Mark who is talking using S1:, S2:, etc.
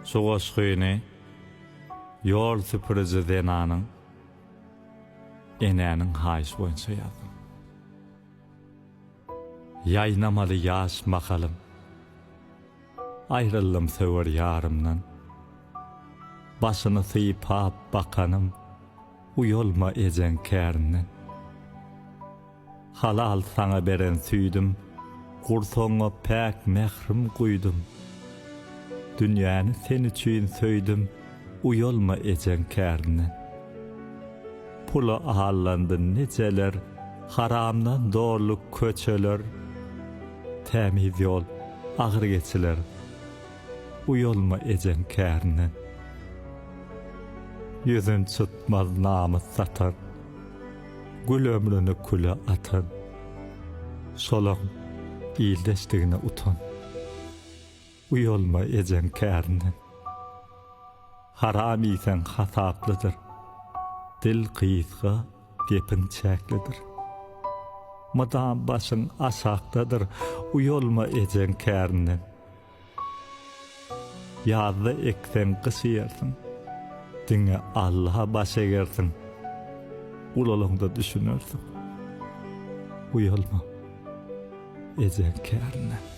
S1: Şu goşgyny ýol süpüriji zenanyň enäniň haýyşy boýunça ýazdym. Ýaýnamaly ýaş mahalym. Aýryldym söwer ýarymdan. Başyny sypap bakanym, Uýalma ejeň kärinden. Halal saňa beren süýdüm, Gursagyňa päk mährim guýdum. Dünýäni sen üçin söýdüm, Uýalma ejeň kärinden. Pula aldandy nijeler, Haramdan doly köçeler. Tämiz ýol agyr geçiler, Uýalma ejeň kärinden. Ýüzün çytmaz namys satan, Gül ömrüni küle atan, Şolaň ildeşdigine utan. Uýalma ejeň kärinden. Haram iýseň hasaplydyr. Dil gysga, gepiň çäklidir. Mydam başyň aşakdadyr, Uýalma ejeň kärinden. Ýazda ekseň gyş iýersiň. Diňe Allaha baş egersiň. Ulalaňda düşünersiň. Uýalma ejeň kärinden.